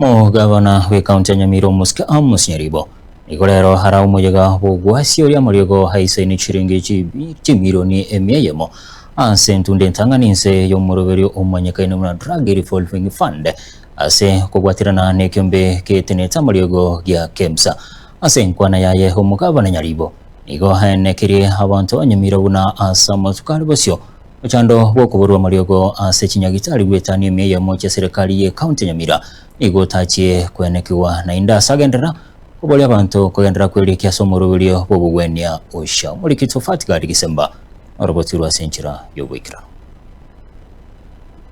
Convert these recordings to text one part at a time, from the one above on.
Omogabana bw'ekaunti ya Nyamira omosike Amos Nyaribo nigo rero ara omoyega bw'ogwasia oria amariogo aisaine chiringi chimilioni emia eyemo ase entunda entang'ani inse y'omoroberio omanyekaine buna Drug Revolving Fund ase okobwaterana nekiombe getenete amariogo gia KEMSA. Ase enkwana yaye omogabana Nyaribo nigo aenekirie abanto ba Nyamira buna ase amatuko are bosio Mochando bw'okoborwa amariogo ase chinyagitari gwetania emia eyemo chi'eserekari y'ecounty ya Nyamira nigo otachie kwenekigwa naende ase agenderera koboria abanto kogenderera kwerikia ase omoroberio bw'obogwenia osha. Omoriki Tofati Gadi Gisemba norobotirwe ase enchera y'oboikeranu.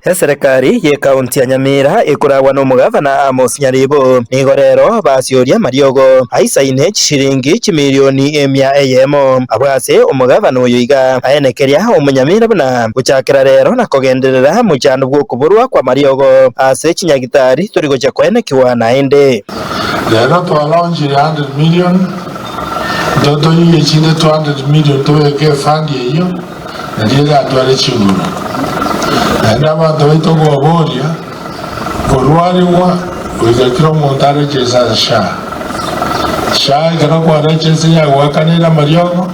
Eserekari y'ecounty ya Nyamira ekoragwa n'omogavana Amos Nyaribo nigo rero basioria amariogo aisaine chishiringi chimilioni emia eyemo. Abwo ase omogavana oyo iga aenekeria omonyamira buna gochakera rero na kogenderera mochando bw'okoborwa kw'amariogo ase chinyagitari tori gochia koenekiwa naende. Rero twalaunchire 100 million, ntotoyie echinde 200 million tobeke efund eyio. Nario eratware chinguru. Naende abanto baito kobaboria, Korwarigwa goika kera omonto areche inse ase SHA. SHA ekero kwareche inse yagoakaneire amariogo,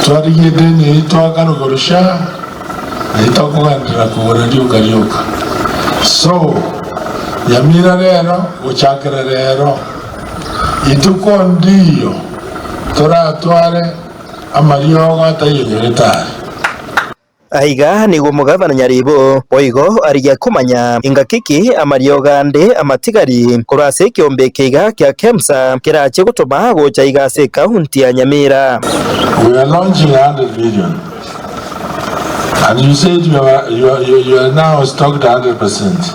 twarigia edeni eyio twakana korwa SHA, nario tokogenderera kogora rioka rioka. So, Nyamira rero, gochakera rero, Rituko ndiiyo toratware amariogo ataiyenyerete are. Aiga nigo omogabana Nyaribo boigo arigia komanya ingaki ki amariogo ande amatigari korwa ase ekeombe eke iga kia Kemsa kerache gotoma gocha iga ase ekaunti ya Nyamira. We are launching a 100 million and you said you are, you are, you are now stocked 100%.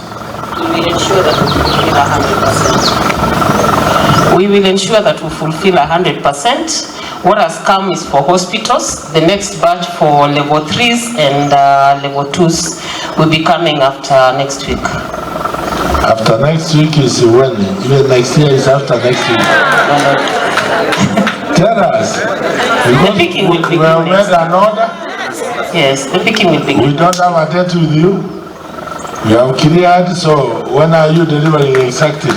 We will ensure that we fulfill 100%. We will ensure that we fulfill 100%. What has come is for hospitals. The next batch for level 3s and uh, level 2s will be coming after next week. After next week is when? Even next year is after next week. No, no. Tell us. The picking will Because we begin have made next. an order. Yes, the picking will begin. We don't have a date with you. We have cleared, so when are you delivering exactly?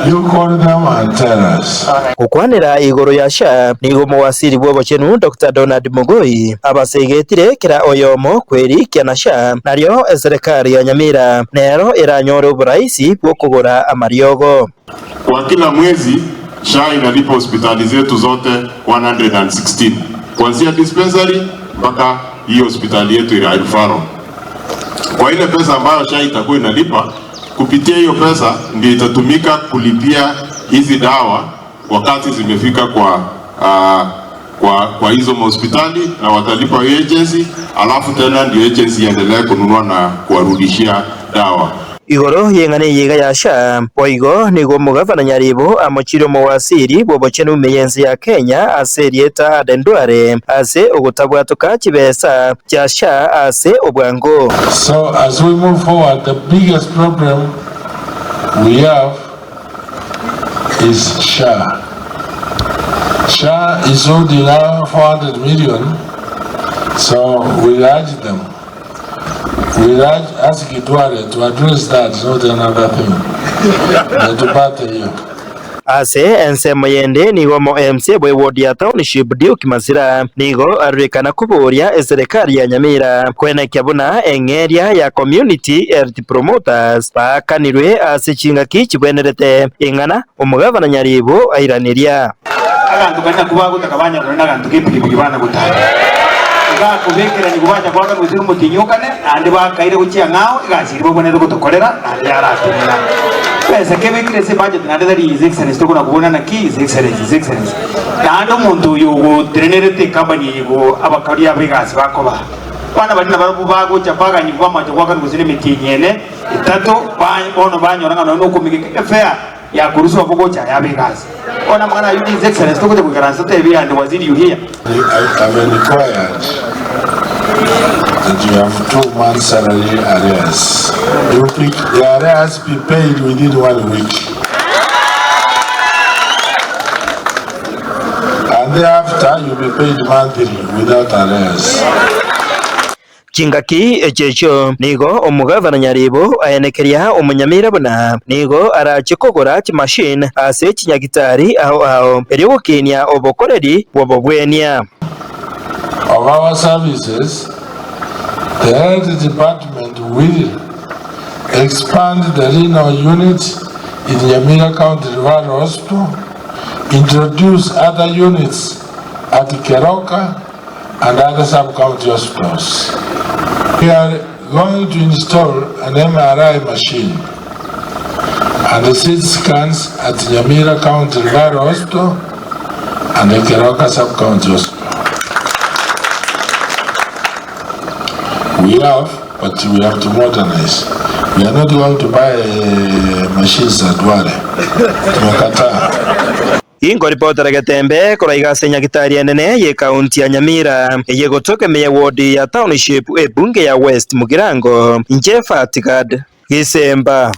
You call them and tell us. Gokwanera igoro ya SHA, nigo omowasiri bw'obochenu Doctor Donald Mogoi abasegetire kera oyomo kwerikia na SHA nario eserekari ya Nyamira nero eranyore oboraisi bw'okogora amariogo. Kwa kila mwezi SHA inalipa hospitali zetu zote 116 kuanzia dispensary mpaka hii hospitali yetu ya referral. Kwa ile pesa ambayo SHA itakuwa inalipa, kupitia hiyo pesa ndio itatumika kulipia hizi dawa wakati zimefika kwa, uh, kwa, kwa hizo hospitali na watalipa hiyo agency, alafu tena ndio agency iendelee kununua na kuwarudishia dawa. Igoro y'eng'ana eye iga ya SHA, boigo nigo omogavana Nyaribo amochire omowasiri bw'obochenu ime y'ense ya Kenya ase erieta Aden Duale ase ogotabwatoka chibesa chia SHA ase obwango. So as we move forward the biggest problem we have is SHA. SHA is holding now 400 million, so we urge them, we urge ask Duale to address that, not another thing. Netupate hiyo. Ase ensemo yende nigo omo MCA bwe ward ya Township Duke Masira nigo arorekana koboria eserekari ya Nyamira kwenekia buna eng'eria ya Community Health Promoters baakanirwe ase chingaki chibwenerete ing'ana omogavana Nyaribo airaneria. Aganto karia nakwo bagotaka banyarore naganto k'epigipigi bana gotara. Tibakobekerania gobacha goaka gose omotienyi okane, naende bakaire gochia ang'ao egasi eria babwenerete gotokorera, naende yaratenena. Besa kebekire ase ebudget naende tari His Excellency tokona kobuna naki His Excellency, His Excellency. Naende omonto oyo ogotenenerete ecompany eye igo abakori aba egasi bakoba. Abana baria nabarabwo bagocha baganyigwa bamache goakanwa gose nemetienyi ene, etato, ba bono banyora ng'a nonya nokomigeka efare. Yakoruswa abwo gocha ayabe egasi. Bono amang'ana ayio His Excellency togocha goikaransa totebie and Waziri you hear. I have inquired that you have 2 months salary arrears. You pick the arrears be paid within one week. And thereafter you'll be paid monthly without arrears. Chingaki echio echio nigo omogavana Nyaribo aenekeria omonyamira buna nigo arache kogora chimashini ase chinyagitari ao ao erio gokinia obokoreri bw'obobwenia. Of our services, the health department will expand the renal unit in Nyamira County Referral Hospital, introduce other units at Keroka and other sub-county hospitals. We are going to install an MRI machine and CT scans at Nyamira County Referral Hospital and the Keroka Sub-County Hospital. We have, but we have to modernize. We are not going to buy machines at Duale. Tumekataa. Inkoripotera Getembe korwa iga ase Nyagitari enene y'Ekaunti ya Nyamira, eye egotoka ime ye ward ya Township ebunge ya West Mugirango, inche Fatigad Gisemba.